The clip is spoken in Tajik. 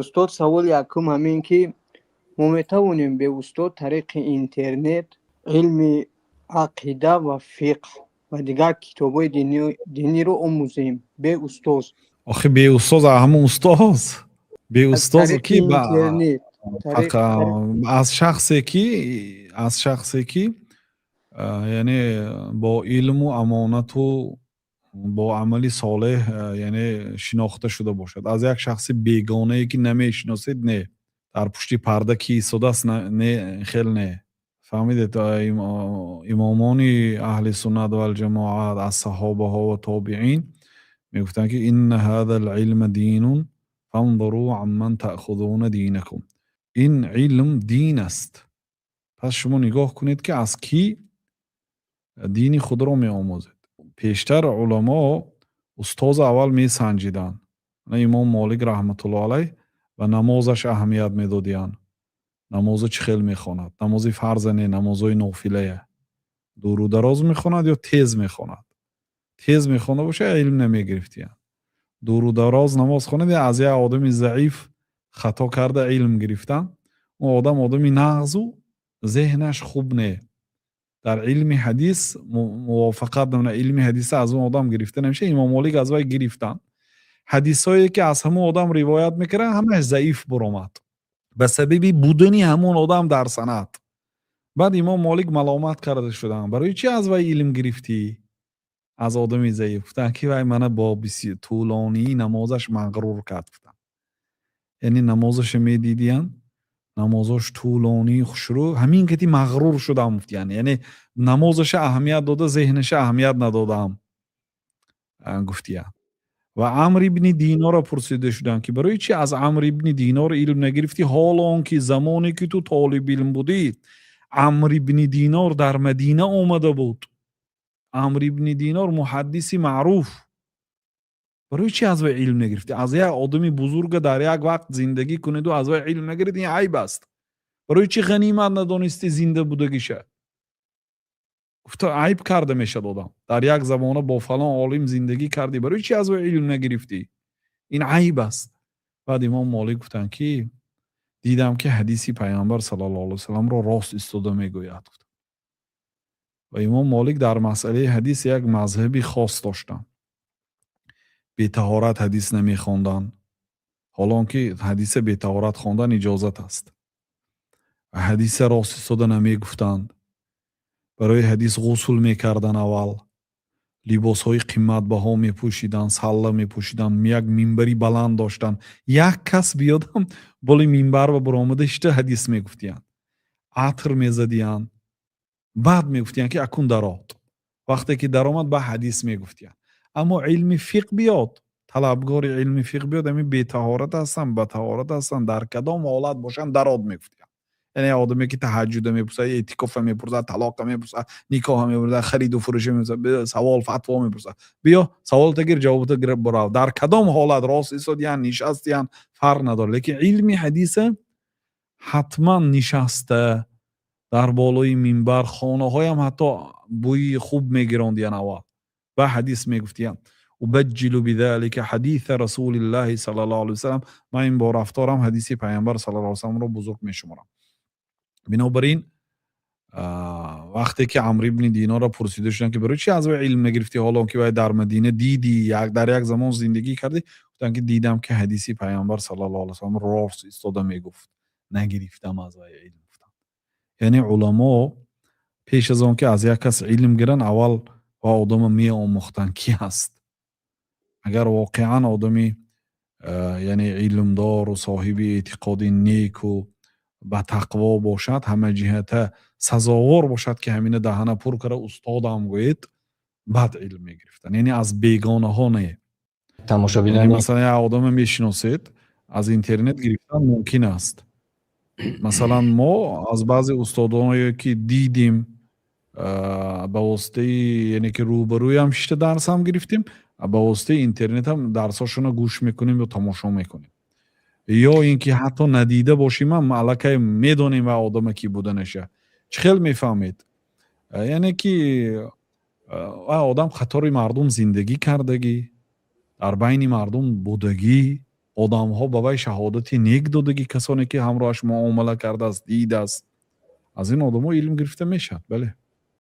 Устод, саволи якум ҳамин ки мо метавонем бе устод тариқи интернет илми ақида ва фиқҳ ва дигар китобҳои диниро омӯзем бе устоз? Охи, беустоз, ҳамун устоз, беустоз ки интернет. Аз шахсе ки, яъне, бо илму амонату бо амали солеҳ, яъне, шинохта шуда бошад. Аз як шахси бегонае, ки намешиносед, не. Дар пушти парда ки истодааст, не, хел не. Фаҳмидед? Имомони аҳли суннат валҷамоат аз саҳобаҳо ва тобиин мегуфтанд, ки إن هذا العلم دين فانظروا عمن تأخذون دينكم. Ин илм дин аст, пас шумо нигоҳ кунед, ки аз кӣ дини худро меомӯзед. Пештар уламо устоза аввал месанҷиданд. Имом Молик раҳматуллоҳ алайҳ ба намозаш аҳамият медодиянд. Намозо чӣ хел мехонад, намози фарза не, намозҳои нофилая дуру дароз мехонад ё тез мехонад. Тез мехонда боша, илм намегирифтиянд. Дуру дароз намоз хонад, аз як одами заиф хато карда илм гирифтан. Он одам одами нағзу зеҳнаш хуб не, дар илми ҳадис мувофиқат намена, илми ҳадиса аз он одам гирифта намешавад. Имом Молик аз вай гирифтанд. Ҳадисҳое, ки аз ҳамон одам ривоят мекарданд, ҳамааш заиф буромад ба сабаби будани ҳамон одам дар санад. Баъд имом Молик маломат карда шуданд: «Барои чӣ аз вай илм гирифтӣ, аз одами заиф?» Гуфтанд, ки вай мана бо тӯлонии намозаш мағрур кард, гуфтанд. Яъне намозаша медидиянд, намозош тӯлонӣ, хушрӯ, ҳамин кати мағрур шудам, гуфтиянд. Яъне намозаша аҳамият дода, зеҳнаша аҳамият надодаам, гуфтиянд. Ва Амр ибни Динорро пурсида шуданд, ки барои чӣ аз Амр ибни Динор илм нагирифтӣ, ҳоло он ки замоне ки ту толиби илм будӣ, Амр ибни Динор дар Мадина омада буд. Амр ибни Динор муҳаддиси маъруф, барои чӣ аз вай илм нагирифтӣ? Аз як одами бузурга дар як вақт зиндагӣ кунеду аз вай илм нагиред, ин айб аст. Барои чӣ ғанимат надонистӣ зинда будагиша? Гуфта, айб карда мешад одам. Дар як замона бо фалон олим зиндагӣ кардӣ, барои чӣ аз вай илм нагирифтӣ? Ин айб аст. Баъд имом Молик гуфтанд, ки дидам, ки ҳадиси Пайғамбар саллаллоҳу алайҳи васалламро рост истода мегӯяд. Ва имом Молик дар масъалаи ҳадис як мазҳаби хос доштанд. Бетаҳорат ҳадис намехонданд, ҳоло он ки ҳадиса бетаҳорат хондан иҷозат аст. Ҳадиса рост истода намегуфтанд. Барои ҳадис ғусл мекарданд аввал, либосҳои қиматбаҳо мепӯшиданд, салла мепӯшиданд, як минбари баланд доштанд. Як кас биёдам, боли минбар ба баромада шита ҳадис мегуфтиянд, атр мезадиянд. Баъд мегуфтиянд, ки акун дарод. Вақте ки даромад, ба ҳадис мегуфтиянд. Аммо илми фиқҳ биёд, талабгори илми фиқҳ биёд, ҳамин бетаҳорат ҳастанд, ба таҳорат ҳастанд, дар кадом ҳолат бошанд, дарод мегуфтиянд. Яъне одаме ки таҳаҷҷуда мепурсад, эътикофа мепурсад, талоқа мепурсад, никоҳа мепурсад, хариду фурӯша мепурсад, савол, фатво мепурсад, биё, саволта гир, ҷавобта гир, бурав. Дар кадом ҳолат рост истодиянд, нишастиянд, фарқ надорад. Лекин илми ҳадиса ҳатман нишаста дар болои минбар, хонаҳоям ҳатто бӯи хуб мегирондиянд, аввал ва ҳадис мегуфтиянд. أبجل بذلك حديث رسول الله صلى الله عليه وسلم. Ман ин бо рафторам ҳадиси Пайғамбар саллаллоҳу алайҳи васалламро бузург мешуморам. Бинобар ин, вақте ки Амр ибни Динорро пурсида шуданд, ки барои чӣ аз вай илм нагирифтӣ, ҳоло ки вай дар Мадина дидӣ, дар як замон зиндагӣ кардӣ, гуфтанд, ки дидам, ки ҳадиси Пайғамбар саллаллоҳу алайҳи васаллам рост истода мегуфт, нагирифтам аз вай илм, гуфтанд. Яъне уламо пеш аз он ки аз як кас илм гиранд, аввал ва одама меомӯхтанд, ки ҳаст. Агар воқеан одами, яъне, илмдору соҳиби эътиқоди неку ба тақво бошад, ҳама ҷиҳата сазовор бошад, ки ҳамина даҳана пур карда устодам гӯед, баъд илм мегирифтанд. Яъне аз бегонаҳо не. Тамошобинони Масалан, як одаме мешиносед, аз интернет гирифтан мумкин аст. Масалан, мо аз баъзе устодоное, ки дидим, ба воситаи, яъне ки рӯбарӯям шишта дарсам гирифтем, ба воситаи интернетам дарсҳошонро гӯш мекунем ё тамошо мекунем, ё ин ки ҳатто надида бошимам, аллакай медонем ва одама ки буданаша. Чӣ хел мефаҳмед? Яъне ки ва одам қатори мардум зиндагӣ кардагӣ, дар байни мардум будагӣ, Одамҳо ба вай шаҳодати нек додагӣ, касоне ки ҳамроҳаш муомала кардааст, дидааст, аз ин одамо илм гирифта мешавад, бале.